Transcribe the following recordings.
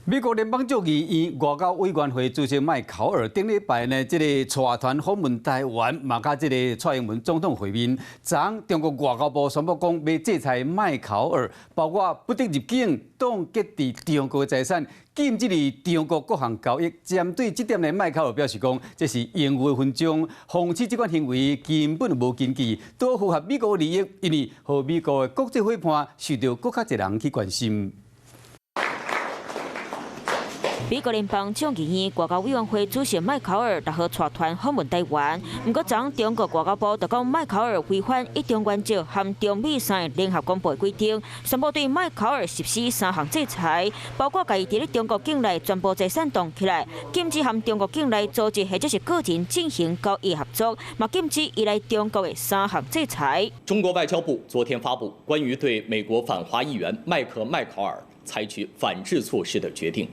美國聯邦眾議院外交委員會主席麥考爾頂禮拜呢，這個帶團訪問台灣，嘛佮這個蔡英文總統會面。昨昏中國外交部宣布講，欲制裁麥考爾，包括不得入境、凍結佇中國的財產、禁止佇中國各項交易。針對這點呢，麥考爾表示講，這是英語文章，諷刺這款行為根本無根據，都符合美國利益，因為予美國的國際夥伴受到閣較濟人去關心。美國聯邦眾議院外交委員會主席麥考爾六號帶團訪問台灣，毋過昨中國外交部就講麥考爾違反一中原則和中美三個聯合公報的規定，宣布對麥考爾實施三項制裁，包括共伊佇咧中國境內全部財產凍起來，禁止和中國境內組織或者是個人進行交易合作，嘛禁止伊來中國的三項制裁。中國外交部昨天發布關於對美國反華議員麥克麥考爾採取反制措施的決定。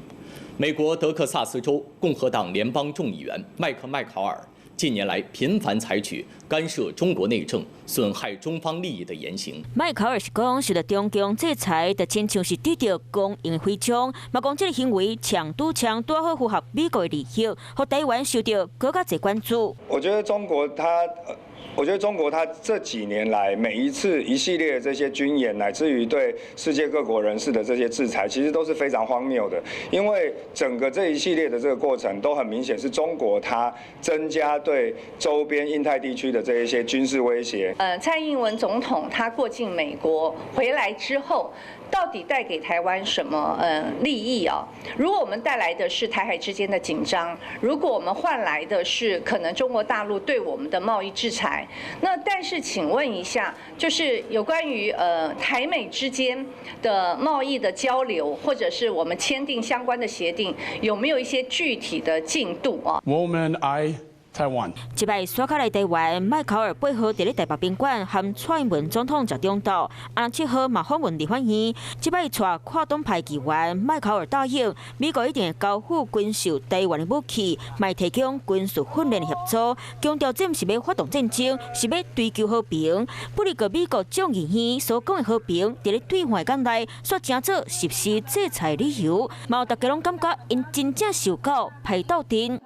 美國德克薩斯州共和黨聯邦眾議員麥克麥考爾近年來頻繁採取干涉中國內政、損害中方利益的言行。麥考爾是講受到中共制裁，就親像是得著光榮徽章，嘛講這个行為槍拄槍拄好符合美國的利益，予台灣受到閣較濟關注。我覺得中國它這幾年來每一次一系列的這些軍演，乃至於對世界各國人士的這些制裁，其實都是非常荒謬的。因為整個這一系列的這個過程都很明顯是中國它增加對周邊印太地區的這一些軍事威脅。蔡英文總統他過境美國回來之後，到底帶給台灣什麼利益啊？如果我們帶來的是台海之間的緊張，如果我們換來的是可能中國大陸對我們的貿易制裁，那但是請問一下，就是有關於台美之間的貿易的交流，或者是我們簽訂相關的協定，有沒有一些具體的進度啊？我們愛台灣。這擺刷卡來台灣，麥考爾八號佇咧台北賓館和蔡英文總統食中晝，27號嘛訪問立法院。這擺帶跨黨派議員麥考爾答應，美國一定會交付軍售台灣的武器，嘛提供軍事訓練的協助，強調這毋是欲發動戰爭，是欲追求和平。不過美國眾議院所講的和平，佇咧對岸眼內，煞成做實施制裁理由，嘛大家攏感覺𪜶真正受夠歹鬥陣。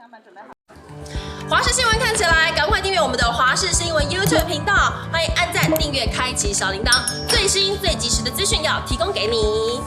華視新聞看起來，趕快訂閱我們的華視新聞 YouTube 頻道，歡迎按讚、訂閱、開啟小鈴鐺，最新最及時的資訊要提供給你。